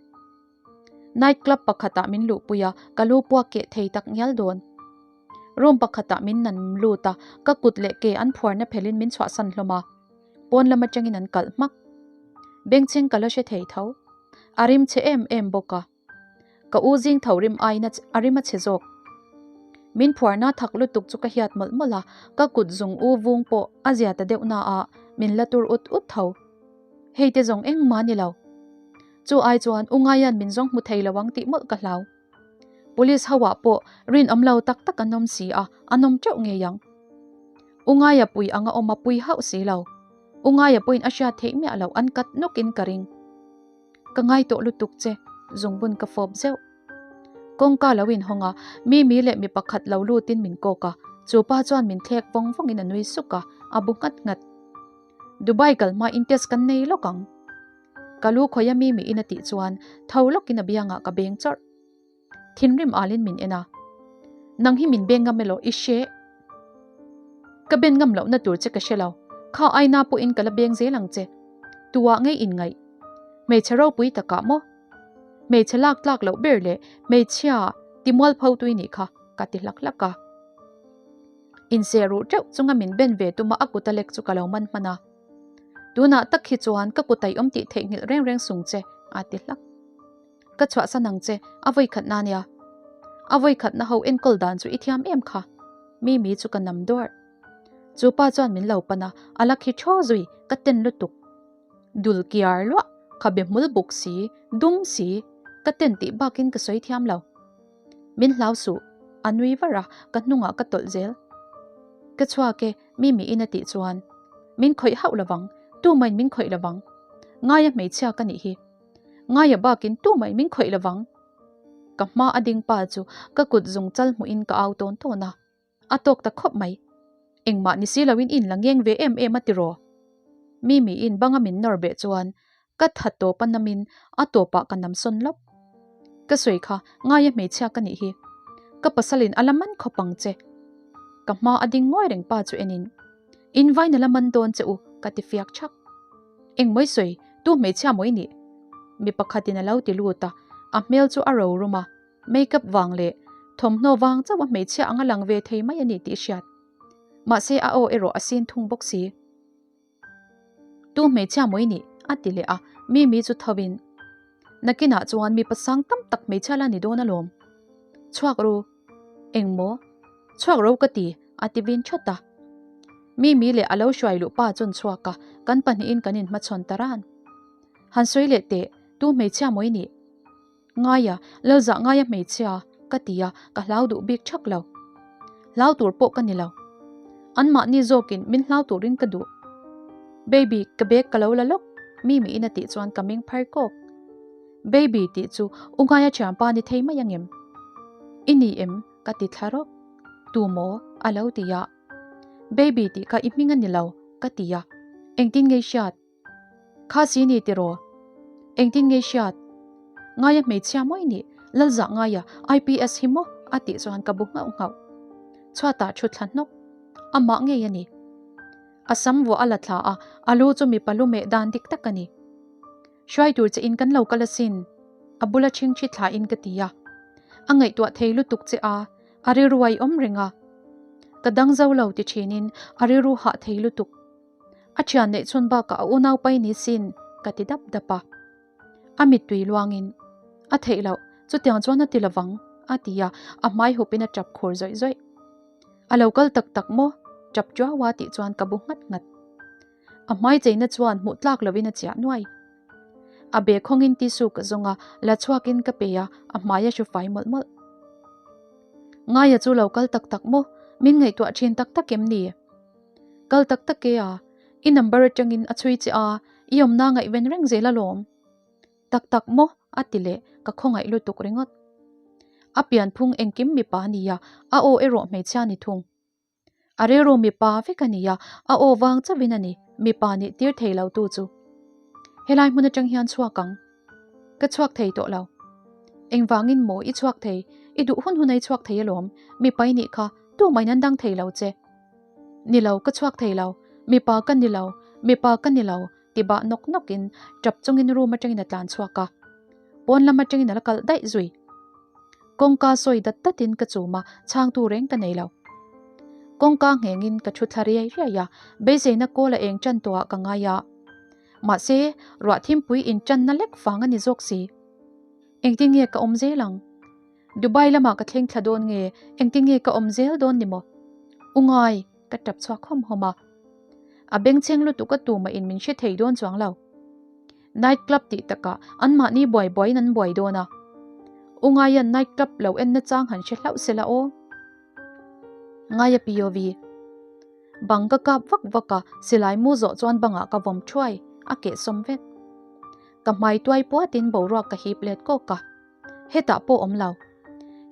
Night club pakhatah min luhpui a, ka lu puak keh thei tak ngial dawn. Room pakhatah min nan lut a, ka kut leh ke an phuarna phelhin min chhuahsan hlawm a. Pawn lam atangin an kalh hmak. Bengchheng ka la hre thei tho. A rim chhe em em bawk a. Ka u zing tho rim aiin a rim a chhe zawk. Min phuarna thak lutuk chu ka hiat mawlh mawlh a, ka kut zung u vung pawh a zia ta deuh na a, min la tur ut ut tho. Hei te zawng engmah ni lo. Chu ai chuan u Ngaian min zawng hmu thei lo ang tih mawlh ka hlau. Police ho ah pawh rinawm lo tak tak an awm si a, an awm teuh ngei ang. U Ngaia pui anga awm a pui hauh si lo. U Ngaia pawhin a hriat theih miah loh an kat nawkin ka ring. Ka ngai tawh lutuk che, zungbun ka fawp zeuh. Kawngka lo inhawng a, Mimi leh mi pakhat lo lutin min kawk a, chu pa chuan min thlek vawng vawngin a nui suk a, a bu nghat nghat. Dubai kal hma in test kan nei lawk ang. Ka lu khawia Mimi in a tih chuan tho lawkin a biangah ka beng chawrh. Thinrim alin min en a. Nang hi min beng ngam elaw i hre? Ka ben ngam lohna tur che ka hre lo. Kha aina pawhin ka la beng zel ang che. Tuah ngei inngaih. Hmeichhe ropui takah maw? Hmeichhe lak tlak loh ber leh hmeichhia ti mualpho tui nih kha ka ti hlak hlak a. Inseh ruh teuh chunga min ben ve tuma a kut a lek chu ka lo man hman a. Tunah tak hi chuan ka kut a i awm tih theihnghilh reng reng sung che a ti hlak. Ka chhuahsan ang che, a vawi khatna a nia. A vawi khatna ho enkawl dan chu i thiam em kha? Mimi chu ka nam dawrh. Chu pa chuan min lo pan a, a la khi thaw zui, ka ten lutuk. Dul kiar luah, khabe hmul buk si, dum si, ka ten tih bakin ka sawi thiam lo. Min hlau suh, a nui var a, ka hnungah ka tawlh zel. Ka chhuak e, Mimi in a tih chuan, Min khawih hauh lovang, tumain min khawih lovang. Ngaia hmeichhia ka nih hi. Ngaia bakin tumah min khawih lovang. Ka hma a ding pa chu ka kut zung chal hmuhin ka au tawn tawn a. A tawk ta khawp mai. Engmah ni si loin in la ngeng ve em em a tiraw? Mimi in banga min nawr beh chuan ka tha tawp a namin a tawpah ka nam sawn lawp. Ka sawi kha Ngaia hmeichhia ka nih hi. Ka pasalin a la man khawp ang che. Ka hma a ding ngawi reng pa chu enin In vain a la man dawn che u ka ti fiak chhak. Engmawi sawi, tu hmeichhia maw i nih? Mi pakhatin a lo ti lut a, a hmel chu a ro rum a, makeup vang leh thawmhnaw vang chauh a hmeichhia anga lang ve thei mai a ni tih hriat. Mahse a aw erawh a sin thung bawk si. Tu hmeichhia maw i nih? a ti leh a, Mimi chu tho in, Nakinah chuan mipa sang tam tak hmeichhia la ni dawn alawm. Chhuak ru. Engmaw? Chhuak ro ka ti, a ti vin that a. Mimi leh a lo hruai luh pa chuan chhuak a, kan pahnihin kan inhmachhawn ta ran. Han sawi leh teh, tu hmeichhia maw i nih? Ngaia, Lalzah ngaia hmeichhia, ka ti a, ka hlau duh bik thak lo. Hlau tur pawh ka ni lo. Anmahni zawkin min hlau turin ka duh. Baby, ka bag ka lo la lawk, Mimi-in a tih chuan ka meng phar kawk. Baby tih chu u ngaia thianpa ni thei mai angem? I ni em? Ka ti thla rawk. Tu maw? A lo ti a. Baby tih kha i hming a ni lo, ka ti a. Engtin nge i hriat? Kha si ni tiraw? Engtin nge i hriat? Ngaia hmeichhia maw i nih? Lalzah ngaia IPS hi maw? A tih chuan ka bu nghauh nghauh. Chhuatah thu thla hnawk. Amah ngei a ni. A sam vuah a la thla a, a lu chu mipa lu meh dan dik tak a ni. Hruai tur che in kan lo kal asin, a bula chhingchhi thla in ka ti a. A ngaihtuah thei lutuk che a, a rilru a i awm reng a. Ka dang zo lo ti thin in a rilru hah thei lutuk. A thian neih chhun bakah a unau pai ni sin, ka ti dap dap a. A mittui luang in, A theih loh, chutiang chuan a ti lovang, a ti a, a hmai hup in a tap khur zawih zawih. A lo kal tak tak maw? Tap tuau a tih chuan ka bu nghat nghat. A hmai cheina chuan hmuh tlak lovin a chiah nuai. A be khawngin tissue ka zawng a, la chhuakin ka pe a, a hmai a hru fai mawlh mawlh. Ngaia chu lo kal tak tak maw? Min ngaihtuah thin tak tak em ni? Kal tak tak e a, i number atangin a chhui che a, i awmna ngaihven reng zel alawm. Tak tak maw? A ti leh, ka khawngaih lutuk ringawt. A pianphung engkim mipa a ni a, a aw erawh hmeichhia ni thung. A rilru mipa vek a ni a, a aw vang chauhin a ni, mipa nih tir thei lo tu chu. Helai hmun atang hian chhuak ang. Ka chhuak thei tawh lo. Engvangin maw i chhuak thei, i duh hun hun a i chhuak thei alawm, mipa i nih kha, tumahin an dang thei lo che. Ni lo, ka chhuak thei lo, mipa ka ni lo, mipa ka ni lo, ti bah nawk nawkin tap chungin room atangin a tlan chhuak a. Pawn lam atangin a la kalh daih zui. Kawngka sawi dat datin ka chum a, chhangtu reng ka nei lo. Kawngka nghengin ka thu thla riai riai a, beiseina kawl a eng tan tawhah ka ngai a. Mahse, ruah thimpui intanna lek vang a ni zawk si. Engtin nge ka awm zel ang? Dubai lamah ka thleng thla dawn nge? Engtin nge ka awm zel dawn ni maw? U ngai, ka tap chhuak hawm hawm a. A bengchheng lutuk a tumah in min hre thei dawn chuang lo. Night club tih takah anmahni buai buaiin an buai dawn a. U Ngaia'n night club lo en nachang han hre hlauh se la aw. Ngaia POV. Bang ka kap vak vak a, silai mu zawh chuan bangah ka vawm thuai, a keh sawm vek. Ka hmai tuai puatin boruak ka hip let kawk a. Hetah pawh awm lo.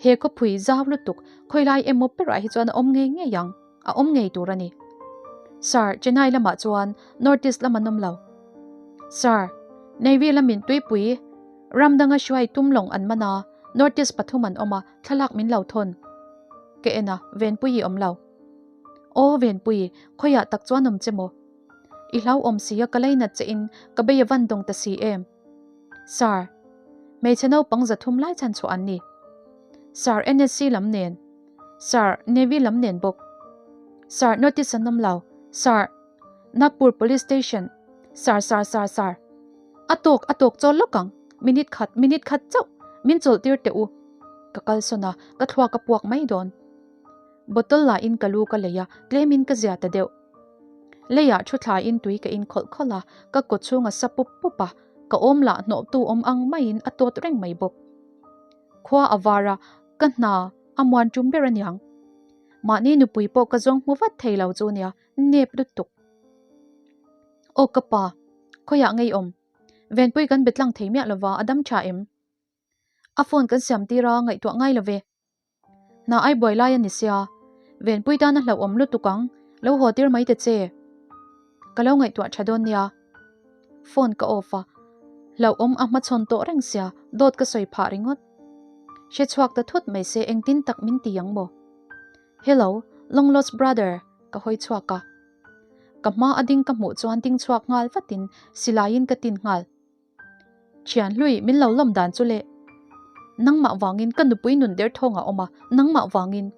He khawpui zau lutuk khawilai emaw berah hi chuan a awm ngei ngei ang, a awm ngei tur a ni. Sir, Chennai lamah chuan North East lam an awm lo. Sir, Navy lamin tuipui ram danga hruai tum lawng an man a, North East pathum an awm a, thlalak min lo thawn. Ka en a, Venpui i awm lo. Aw Venpui, khawiah tak chuan awm che maw? I hlauhawm si a, ka leinat che in ka bei a van dawng ta si em? Sir, hmeichhe naupang 300 lai chhan chhuah an ni. Sir, NSC lam nen. Sir, Navy lam nen bawk. Sir, notice an awm lo. Sir, Nagpur Police Station. Sir, sir, sir, sir. A tawk, a tawk chawl lawk ang. Minute khat, minute khat chauh. Min chawlh tir teh u. Ka kalsawn a, ka thluak a puak mai dawn. Bottle la in ka lu ka lei a, tlem in ka zia ta deuh. Leiah thu thla in tui ka in khawlh khawlh a, ka kaw chhung a sa pup pup a, ka awm lah hnawh tu awm ang maiin a tawt reng mai bawk. Khua a var a, ka hna a muan tum ber aniang. Mahni nupui pawh ka zawng hmu vat thei lo chu nia, nep lutuk. Aw ka pa, khawiah ngei awm? Venpui kan be tlang thei miah lova, a dam tha em? A phone kan siam tir a, ngaihtuah ngai lo ve. Hna ai buai lai a ni sia, Venpui tan a hlauhawm lutuk ang, lo haw tir mai ta che. Ka lo ngaihtuah tha dawn nia. Phone ka off a, hlauhawm a hmachhawn tawh reng sia, dawt ka sawi phah ringawt. Hre chhuak ta thut mai se engtin tak min ti ang maw? Hello, long lost brother, ka hawi chhuak a. Ka hma a ding ka hmuh chuan ding chhuak nghal vatin silaiin ka tin nghal. Thian hlui min lo lawm dan chu le. Nangmah vangin ka nupui nun derthawng a awm a, nangmah vangin.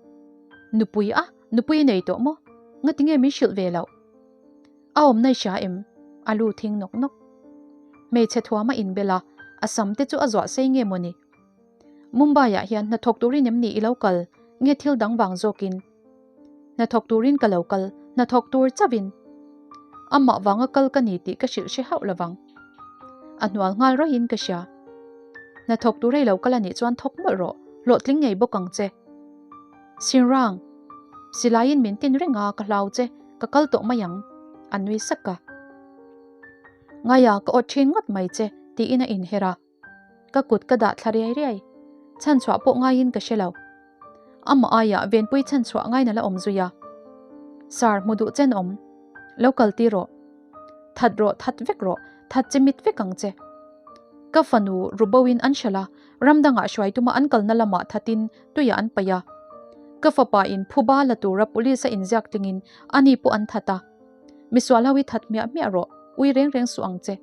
Nupui a? Nupui i nei tawh maw? Ngati nge min hrilh ve loh? A awmna i hria em? A lu thing nawk nawk. Hmeichhe thuam a inbel a, a sam te chu a zuah sei nge mawni? Mumbai ah hian hnathawk turin em ni i lo kal? Nge thil dang vang zawkin? Hnathawk turin ka lo kal, hnathawk tur chauhin. Amah vanga kal ka ni tih ka hrilh hre hauh lovang. A hnual nghal rawhin ka hria. Hnathawk tur ei lo kal anih chuan thawk mawlh rawh, hlawhtling ngei bawk ang che. Sinrang, silaiin min tin reng a, ka hlau che, ka kal tawh mai ang, a nui sak a. Ngaia ka awt thin ngawt mai che, tiin a inher a. Ka kut ka dah thla riai riai. Chhanchhuah pawh ngaiin ka hre lo. Amah aiah Venpui chhanchhuah ngaina la awm zui a. Sir, hmu duh chen awm. Lo kal tir rawh. That rawh, that vek rawh, that che mit vek ang che. Ka fanu Ruboin an hralh a, ram dangah hruai tuma an kalna lamah thatin tuiah an paih a. Ka fapa in phuba la tura police a inziak tlingin ani pawh an that a. Misual ho hi that hmiah hmiah rawh, ui reng reng suh ang che.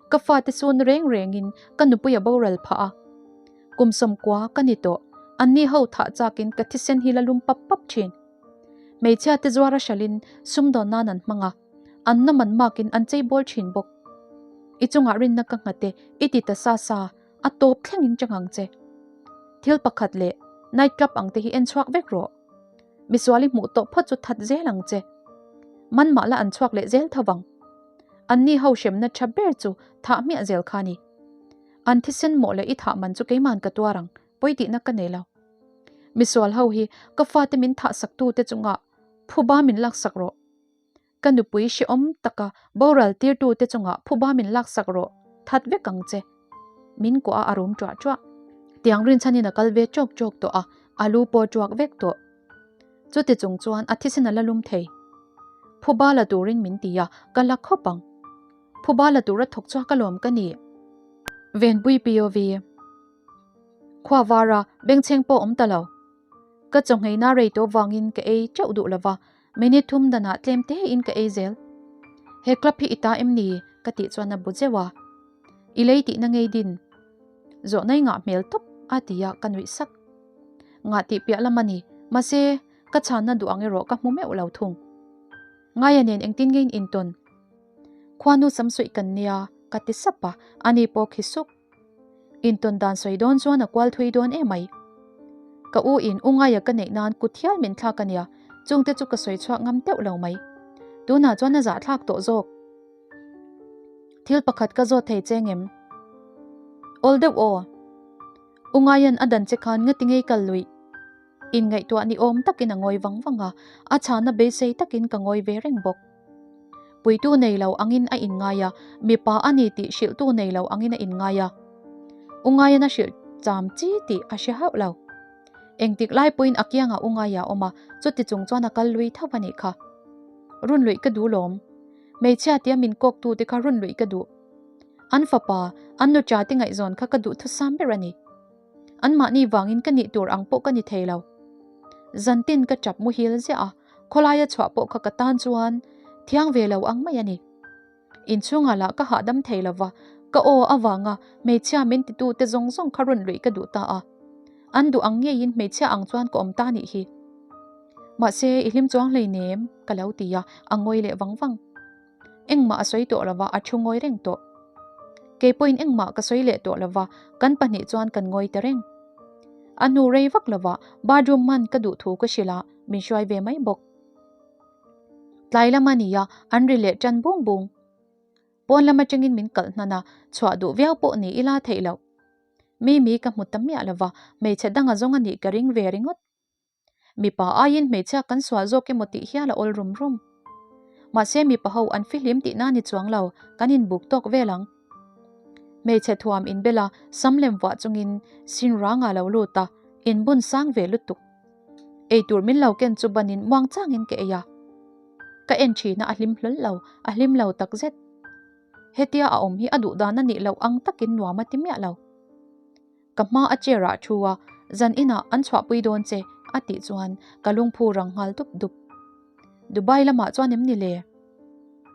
Ka fate chu na reng rengin ka nupui a boral phah a. Kum 90 ka ni tawh, anni ho thah chakin ka thisen hi la lum pap pap thin. Hmeichhia te zuar a hralhin sumdawn nan an hmang a, an nawm an makin an chei bawl thin bawk. I chungah rinna ka nghat e, i ti ta sa sa, a tawp thlengin chang ang che. Thil pakhat leh night club ang te hi en chhuak vek rawh. Misual i hmuh tawh phawt chu that zel ang che. Man mah la an chhuak leh zel tho vang. Anni ho hremna tha ber chu thah hmiah zel kha a ni. An thisen mawh leh i thah man chu keiman ka tuar ang, pawi tihna ka nei lo. Misual ho hi ka fate min thah sak tu te chungah phuba min laksak rawh. Ka nupui hrehawm taka boral tirtu te chungah phuba min laksak rawh, that vek ang che. Min kuah a a rum ṭuah ṭuah. Tiang rinchhanin a kal ve ṭawk ṭawk tawh a, a lu pawh ṭuak vek tawh. Chuti chung chuan a thisen a la lum thei. Phuba la turin min ti a, ka la khawp ang. Phuba la tura thawk chhuak alawm ka ni. Venpui POV. Khua vara bengchheng pawh awm ta lo. Ka chawngheina rei tawh vangin ka ei teuh duh lova, minute thum danah tlem te in ka ei zel. He club hi i ta em ni? Ka tih chuan a bu zeuh a. I lei tihna ngei din. Zawhna i ngah hmel tawp a ti a, ka nuih sak. Ngah tih piah lam a ni, mahse ka chhanna duh ang erawh ka hmu meuh lo thung. Ngaia nen engtin nge in intawn? Khuanu samsuih kan nia, ka ti sap a, ani pawh khi suk. Intawn dan sawi dawn chuan a kual thui dawn emai. Ka u in u Ngaia ka neih nan kut hial min thlak a nia, chungte chu ka sawi chhuak ngam teuh lo mai. Tunah chuan a zahthlak tawh zawk. Thil pakhat ka zawt thei che ngem? Awl deuh aw. U Ngaian a dan che khan ngati ngei kal luih? Inngaihtuah ni awm takin a ngawi vang vang a, a chhana beisei takin ka ngawi ve reng bawk. Puitu nei lo angin a inngai a, mipa a ni tih hrilhtu nei lo angin a inngai a. U Ngaian a hrilh cham chi tih a hre hauh lo. Engtik lai pawhin a kiangah u ngaia a awm a, chuti chung chuan a kal lui tho a nih kha. Run luih ka duh lawm. Hmeichhia tia min kawk tu te kha run luih ka duh. An fapa, an nuṭa te ngaihzawn kha ka duh thusam ber a ni. Anmahni vangin ka nih tur ang pawh ka ni thei lo. Zantin ka ṭap muhil ziah a, khawlaia chhuah pawh kha ka tan chuan thiang ve lo ang mai a ni. Inchhungah lah ka hahdam thei lo va, ka aw avanga hmeichhia min titu te zawng zawng kha rawn luih ka duh ta a. An duh ang ngeiin hmeichhia ang chuan ka awm ta nih hi. Mahse, i hlim chuang hleinem, ka lo ti a, a ngawi leh vang vang. Engmah a sawi tawh lo va, a thu ngawi reng tawh. Kei pawhin engmah ka sawi leh tawh lo va, kan pahnih chuan kan ngawi ta reng. A hnu rei vak lo va, bathroom hman ka duh thu ka hrilh a, min hruai ve mai bawk. Tlai lam a ni a, an ri leh tan bung bung. Pawn lam atangin min kalh hnan a, chhuah duh viau pawh ni ila theih loh. Mimi ka hmu ta miah lo va, hmeichhe danga zawng a nih ka ring ve ringawt. Mipa aiin hmeichhia kan sual zawk emaw tih hial a awl rum rum. Mahse mipa ho an fihlim tihna ni chuang lo, kan inbuk tawk vel ang. Hmeichhe thuam inbel a, sam lem vuah chungin sin rangah lo lut a, inbun sang ve lutuk. Eitur min lo ken chu banin muang changin ka ei a. Ka en thina a hlim hlawl lo, a hlim lo takzet. Hetia a awm hi a duh dan a nih loh ang takin nuam a ti miah lo. Ka hma a chair ah thu a, zan inah an chhuahpui dawn che a tih chuan ka lungphu rang nghal dup dup. Dubai lamah chuan em ni le?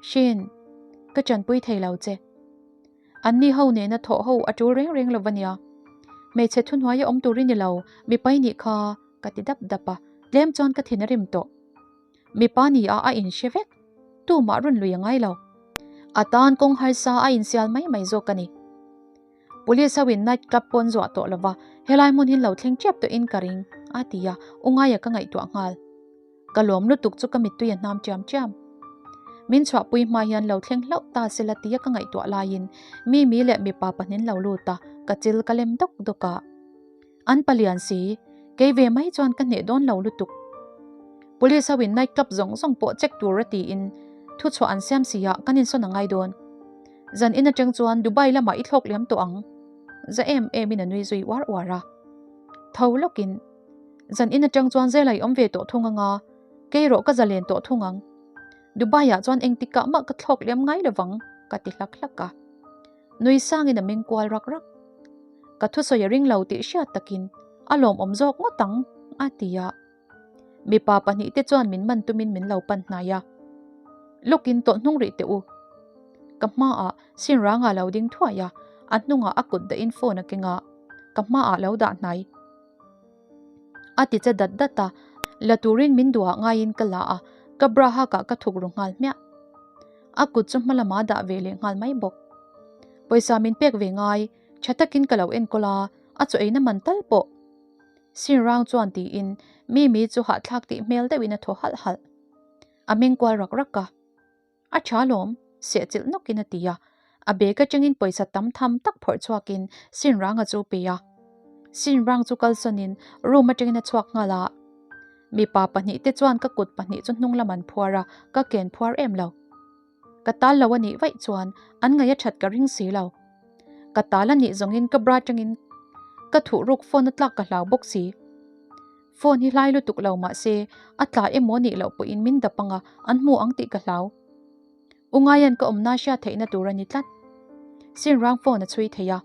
Shane, ka chanpui thei lo che. An ni ho nena thawh ho a tul reng reng lo va nia. Hmeichhe thuhnuai a awm tur i ni lo, mipa i nih kha, ka ti dap dap a, tlem chuan ka thin a rim tawh. Mipa ni a a inhre vek, tumah rawn lui a ngai lo. A tan kawng harsa a insial mai mai zawk a ni. Police ho in night club pawn zuah tawh lo va, helai hmun hi lo thleng tep tawhin ka ring, a ti a, u ngaia ka ngaihtuah nghal. Ka lawm lutuk chu ka mittui a hnam chiam chiam. Min chhuahpui hma hian lo thleng hlauh ta sela tia ka ngaihtuah laiin Mimi leh mipa pahnin lo lut a, ka chil ka lem dawk dawk a. An palian si, kei ve mai chuan ka hneh dawn lo lutuk. Police ho in night club zawng zawng pawh check tur a tiin thuchhuah an siam si a, kan insawn a ngai dawn. Zan in atang chuan Dubai lamah i thlawk liam tawh ang. Za em em in a nui zui uar uar a. Tho lawkin. Zan in atang chuan zela i awm ve tawh thung anga, kei rawh ka zalen tawh thung ang. Dubai ah chuan engtikah mah ka thlawk liam ngai lovang, ka ti hlak hlak a. Nui sangin a meng kual rak rak. Ka thusawi a ring lo tih hriat takin a lawmawm zawk ngawt ang, a ti a. Mipa pahnihte chuan min man tumin min lo pan hnai a. Lawkin tawlh hnung rih teh u. Ka hmaah sin rangah lo ding thuai a, a hnungah a kut dahin phone a keng a, ka hmaah lo dah hnai. A ti che dat dat a, la turin min duhah ngaiin ka la a, ka bra hakah ka thuk ru nghal hmiah. A kut chu hma lamah a dah ve leh nghal mai bawk. Pawisa min pek ve ngai, tha takin ka lo enkawl a, a chaw eina man tal pawh. Sin rang chuan tiin Mimi chu hahthlak tih hmel deuhin a thaw halh halh. A meng kual rak rak a. A tha lawm, sehchilh nawkin a ti a. A bag atangin pawisa tam tham tak phawrh chhuakin Sin Ranga chu pe a. Sin Rang chu kalsawnin room atangin a chhuak nghal a. Mipa pahnih te chuan ka kut pahnih chu hnung lam an phuar a, ka ken phuar em lo. Ka tal lo a nih vaih chuan an ngaih a that ka ring si lo. Ka tal a nih zawngin ka bra atangin ka thuh ruk phone a tlak ka hlau bawk si. Phone hi hlai lutuk lo mah se a tla emaw nih loh pawhin min dap anga an hmu ang tih ka hlau. U Ngaian ka awmna hriat theihna tur a ni tlat. Sin rang phone a chhui thei a.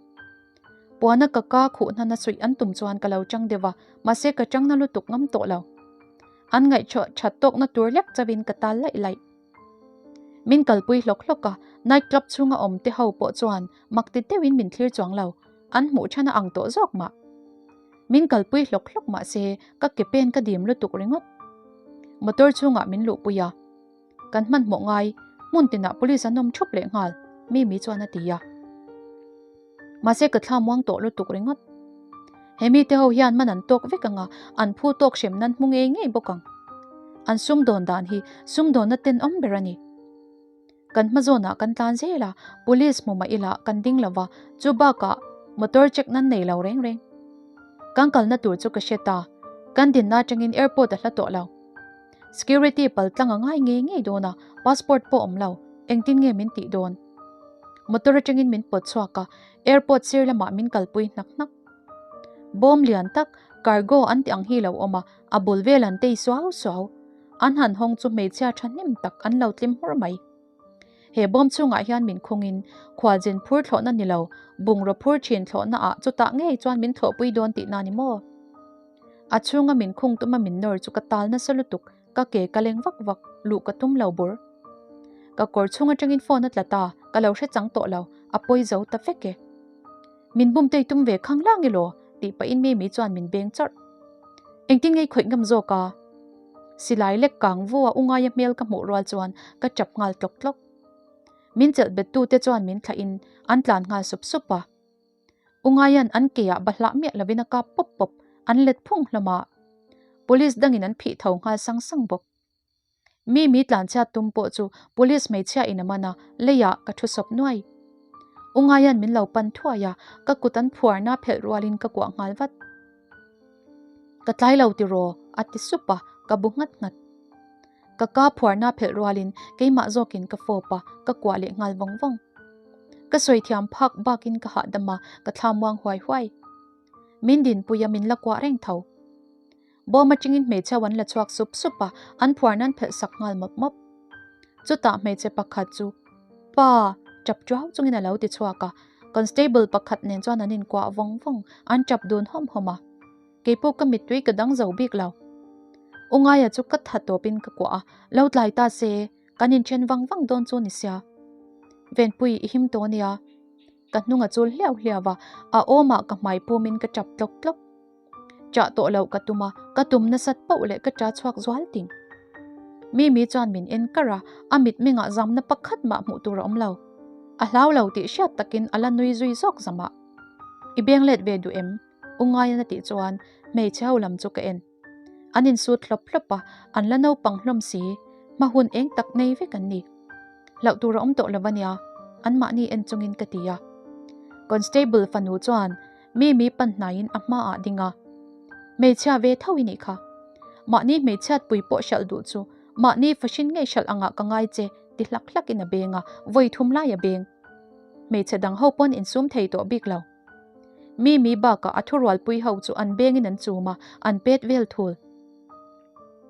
Puana ka ka khuh hnana suih an tum chuan ka lo chang deuh a, mahse ka changna lutuk ngam tawh lo. An ngaihchhuah that tawkna tur lek chauhin ka tal laih laih. Min kalpui hlawk hlawk a, night club chhunga awm te ho pawh chuan mak ti deuhin min thlir chuang lo, an hmuh than a ang tawh zawk mah. Min kalpui hlawk hlawk mah se ka ke pen ka dim lutuk ringawt. Motor chhungah min luhpui a, kan hmanhmawh ngai, hmun tinah police an awm thup leh nghal, Mimi chuan a ti a. Mahse ka thla muang tawh lutuk ringawt. He mite ho hian man an tawk vek anga an phu tawk hrem nan hmu ngei ngei bawk ang. An sumdawn dan hi sumdawnna tenawm ber a ni. Kan hma zawnah kan tlan zel a, police hmu mah ila kan ding lo va, chu bakah motor check nan nei lo reng reng. Kan kalna tur chu ka hre ta, kan dinna atangin airport a hla tawh lo. Security pal tlang a ngai ngei ngei dawn a, passport pawh awm lo, engtin nge min tih dawn? Motor atangin min pawt chhuak a, airport sir lamah min kalpui hnak hnak. Bawm lian tak, Cargo an tih ang hi lo awm a, a bul vel an tei suau suau. An han hawng chu hmeichhia thahnem tak an lo tlim hmur mai. He bawm chhungah hian min khungin khualzin phur thlawhna ni lo, bungraw phur thin thlawhna ah chutah ngei chuan min thlawhpui dawn tihna ni maw? A chhunga min khung tuma min nawr chu ka tal nasa lutuk, ka ke ka leng vak vak, luh ka tum lo bur. Ka kawr chhung atangin phone a tla ta, ka lo hre chang tawh lo, a pawi zo ta vek e. Min bum tei tum ve khang lang elaw? tih pahin Mimi chuan min beng chawrh. Engtin ngei khawih ngam zawk a? Silai lek kang vu a Ungaia hmel ka hmuh rual chuan ka tap nghal tlawk tlawk. Min chelh bet tute chuan min thlah in an tlan nghal sup sup a. Ungaian an ke ah bahlah miah lovin a kap pawp pawp, an let phung hlawm a. Police dangin an phih tho nghal sang sang bawk. Mi mi tlanchhiat tum pawh chu police hmeichhia in a man a, leiah ka thu sawp nuai. U Ngaian min lo pan thuai a, ka kut an phuarna phelh rualin ka kuah nghal vat. Ka tlai lo tiraw? a ti sup a, ka bu nghat nghat. Ka ka phuarna phelh rualin keimah zawkin ka fawp a, ka kuah leh nghal vawng vawng. Ka sawi thiam phak bakin ka hahdam a, ka thla muang huai huai. Min dinpui a, min la kuah reng tho. Bawm atangin hmeichhe an la chhuak sup sup a, an phuar nan phelh sak nghal mawp mawp. Chutah hmeichhe pakhat chu, Pa! tap tuau chungin a lo ti chhuak a, constable pakhat nen chuan an inkuah vawng vawng, an tap dun hawm hawm a. Keipawh ka mittui ka dang zo bik lo. U Ngaia chu ka tha tawpin ka kuah a, lo tlai ta se, kan inthen vang vang dawn chu ni sia. Venpui i him tawh ania. Ka hnung a chul hliau hliau a, a awmah ka hmai pumin ka tap tlawk tlawk. Chah tawh loh ka tum a, ka tum nasat poh leh ka ṭa chhuak zual ting. Mimi chuan min en kar a, a mitmengah zamna pakhat mah hmuh tur a awm lo. A hlau lo tih hriat takin a la nui zui zawk zamah. I beng let ve duh em? U Ngaian a tih chuan hmeichhe ho lam chu ka en. An insut hlawp hlawp a, an la naupang hlawm si, hma hun eng tak nei vek an ni. Hlauh tur a awm tawh lo ania, anmahni en chungin ka ti a. Constable fanu chuan Mimi pan hnaiin a hmaah ding a, Hmeichhia ve tho i nih kha. Mahni hmeichhiatpui pawh hralh duh chu mahni fahrin ngei hralh angah ka ngai che ti hlak hlakin a beng a, vawi thum lai a beng. Hmeichhe dang ho pawn insum thei tawh bik lo. Mimi bakah a thurualpui ho chu an bengin an chum a, an pet vel thul.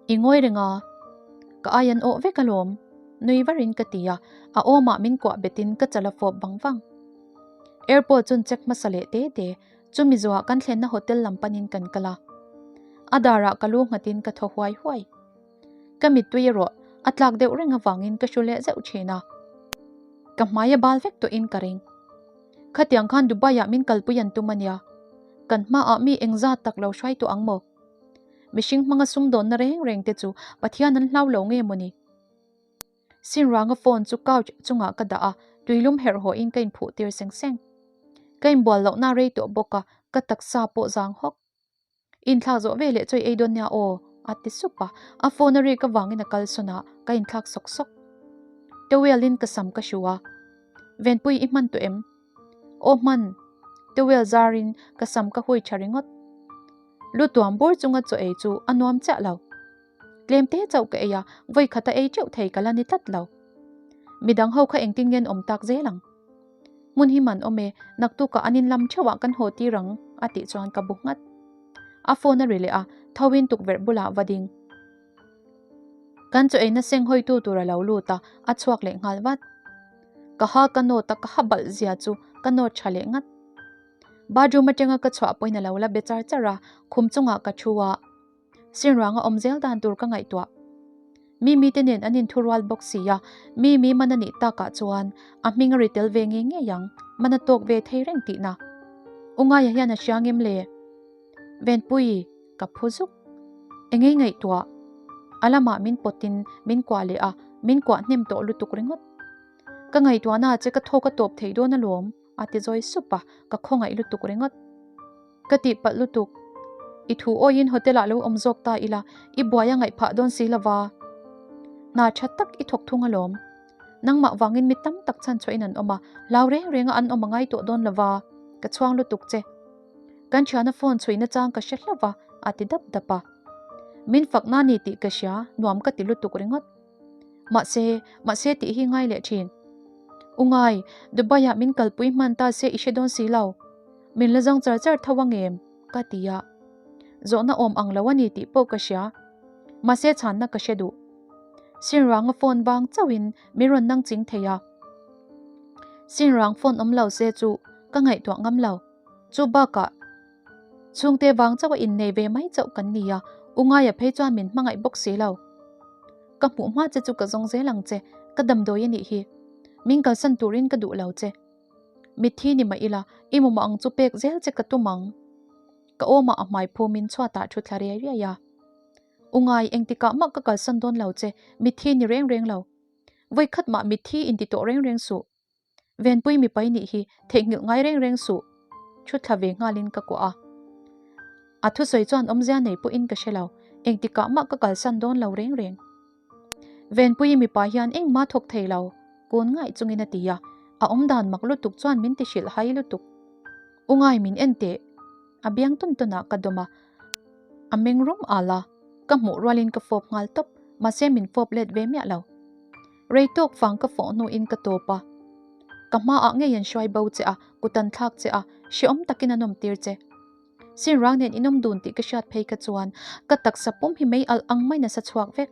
I ngawi reng a, ka ai an awh vek alawm, nui varin ka ti a, a awmah min kuah betin ka chal a fawp vang vang. Airport chun check hmasa leh te te, chumi zuah kan thlenna hotel lam panin kan kal a. A darah ka lu nghatin ka thaw huai huai. Ka mittui erawh a tlak deuh reng avangin ka hru leh zeuh thin a. Ka hmai a bal vek tawhin ka ring. Khatiang khan Dubai ah min kalpui an tum ania. Kan hmaah mi engzat tak lo hruai tawh ang maw? Mihring hmanga sumdawnna reng reng te chu Pathian an hlau lo nge mawni? Sinranga phone chu couch chungah ka dah a, tuilum herh hawhin ka inphuh tir seng seng. Ka inbual lohna rei tawh bawk a, ka taksa pawh zang hawk. Inthlak zawh ve leh chawi ei dawn nia aw, a ti sup a, a phone a rik avangin a kal sawn a, ka inthlak sawk sawk. Towel in ka sam ka hru a, Venpui i hman tawh em? Aw hman, towel zarin ka sam ka hui tha ringawt. Lu tuam bur chunga chaw ei chu a nuam chiah lo. Tlem te chauh ka ei a, vawi khata ei teuh thei ka la ni tlat lo. Midang ho kha engtin nge an awm tak zel ang? Hmun hi man awm e, naktukah an inlam theuhah kan haw tir ang a tih chuan ka bu nghat. A phone a ri leh a, thoin tukverh bulah va ding. Kan chaw eina seng hawitu tur a lo lut a, a chhuak leh nghal vat. Ka ha ka nawt a, ka ha balh zia chu ka nawt tha leh ngat. Bathroom atanga ka chhuah pawhin a lo la be char char a, khum chungah ka thu a. Sinruanga awm zel dan tur ka ngaihtuah. Mimi te nen an inthurual bawk si a, Mimi man a nih takah chuan a hming a ri tel ve ngei ngei ang, man a tawk ve thei reng tihna. U Ngaia hian a hria ngem le? Venpui, ka phu zuk. Engei ngaihtuah? A lamah min pawtin min kuah leh a, min kuah hnem tawh lutuk ringawt. Ka ngaihtuahna che ka thawk a tawp thei dawn alawm, a ti zawi sup a, ka khawngaih lutuk ringawt. Ka tihpalh lutuk. I thu awiin hotel ah lo awm zawk ta ila, i buai a ngaih phah dawn si lova. Hna tha tak i thawk thung alawm. Nangmah vangin mi tam tak chhan chhuahin an awm a, hlau reng renga an awm a ngai tawh dawn lova, ka chhuang lutuk che. Kan thiana phone chhui nachang ka hre hlauh va, a ti dap dap a. Min fakna ni tih ka hria, nuam ka ti lutuk ringawt. Mahse, mahse tih hi ngai leh thin. U ngai, Dubai ah min kalpui hman ta se i hre dawn si lo. Min la zawng char char tho ang em? Ka ti a. Zawhna awm ang lo a ni tih pawh ka hria. Mahse chhanna ka hre duh. Sinranga phone vang chauhin min rawn nang ching thei a. Sinrang phone awm lo se chu ka ngaihtuah ngam lo. Chu bakah chhungte vang chauha innei ve mai chauh kan ni a, u Ngaia phei chuan min hmangaih bawk si lo. Ka hmuh hma che chu ka zawng zel ang che, ka damdawi a nih hi. Min kalsan turin ka duh lo che. Mitthi ni mah ila, i mumah ang chu pek zel che ka tum ang. Ka awmah a hmai phumin chhuatah thu thla riai riai a. U Ngai, engtikah mah ka kalsan dawn lo che, mitthi ni reng reng lo. Vawikhat mah mitthi inti tawh reng reng suh. Venpui mipai nih hi theihnghilh ngai reng reng suh. Thu thla ve nghalin ka kuah a. A thusawi chuan awmzia nei pawhin ka hre lo, engtikah mah ka kalsan dawn lo reng reng. Venpui mipa hian engmah thawk thei lo, kun ngaih chungin a ti a, a awmdan mak lutuk chuan min ti hrilh hai lutuk. U ngai min en teh. A biang tawn tawnah ka dawm a, a meng rum al a, ka hmuh rualin ka fawp nghal tawp, mahse min fawp let ve miah lo. Rei tawk vang ka fawh hnuin ka tawp a, ka hmaah ngei an hruai bo che a, kut an thlak che a, hrehawm takin an awmtir che. Sinrang nen inawm dun tih ka hriat phei kha chuan ka taksa pum hi mei alh ang mai nasa chhuak vek.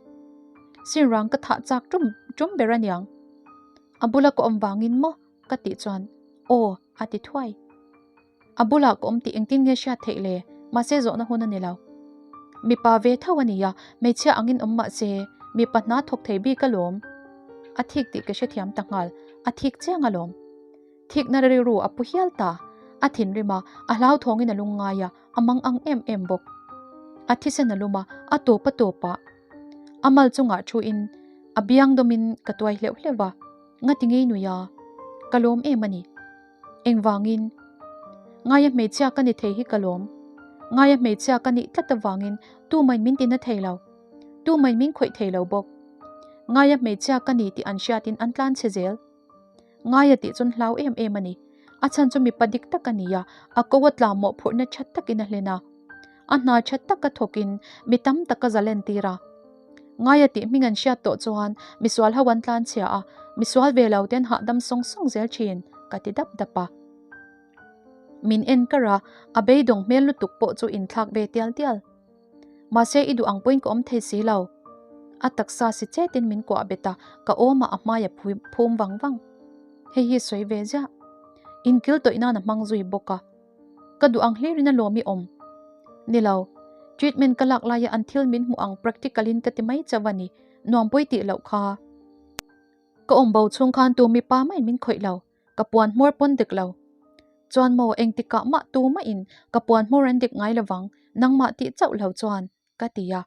Sinrang ka thah chak tum tum ber aniang. A bula ka awm vangin maw? ka tih chuan aw a ti thuai. A bulah ka awm tih engtin nge hriat theih le? Mahse zawhna hun a ni lo. Mipa ve tho a ni a, hmeichhia angin awm mah se mipa hna thawk thei bik alawm. A thik tih ka hrethiam ta nghal, a thik chiang alawm. Thikna rilru a pu hial ta. A thinrim a, a hlauthawngin a lungngai a, a mang ang em em bawk. A thisen a lum a, a tawp a tawp a. A mal chungah thuin a biang dawmin ka tuai hleuh hleuh a, ngati ngei nui a, ka lawm em a ni. Engvangin? Ngaia hmeichhia ka ni thei hi ka lawm. Ngaia hmeichhia ka nih tlat avangin tumain min tina thei lo. Tumain min khawih thei lo bawk. Ngaia hmeichhia ka ni tih an hriatin an tlan chhe zel. Ngaia tih chuan hlau em em a ni. A chhan chu mipa dik tak a ni a, a ko a tla mawhphurhna tha takin a hlen a. A hna tha taka thawkin mi tam tak a zalen tir a. Ngaia tih hming an hriat tawh chuan misual ho an tlan chhia a, misual ve lo te an hahdam sawng sawng zel thin, ka ti dap dap a. Min en kar a, a beidawng hmel lutuk pawh chu inthlak ve tial tial. Mahse i duh ang pawhin ka awm thei si lo. A taksa si chetin min kuah bet a, ka awmah a hmai a phum vang vang. Hei hi sawi ve ziah. Inkil tawih nan a hmang zui bawk a. Ka duh ang hlirin a lawm i awm. Ni lo. Treatment ka lak laia an thil min hmuh ang practical in ka ti mai chauh a ni. Nuam pawi tih loh kha. Ka awm bo chhung khan tu mipa mai min khawih lo. Ka puan hmawr pawn dik lo. Chuan maw engtikah mah tu mahin ka puan hmawr an dik ngai lovang, nangmah tih chauh lo chuan, ka ti a.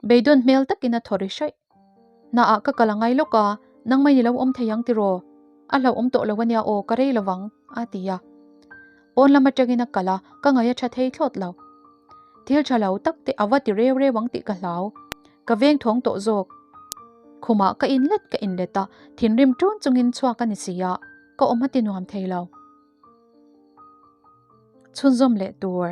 Beidawn hmel takin a thaw ri hraih. Hnaah ka kal a ngai lawk a, nangmah in i lo awm thei ang tiraw? A hlauhawm tawh lo ania aw, ka rei lovang, a ti a. Pawn lam atangin a kal a, ka ngaih a tha thei thlawt lo. Thil tha lo tak te a va ti reu reu ang tih ka hlau. Ka veng thawng tawh zawk. Khumah ka inlet ka inlet a, thinrim ṭun chungin chhuak a ni si a, ka awm a ti nuam thei lo. Chhunzawm leh tur.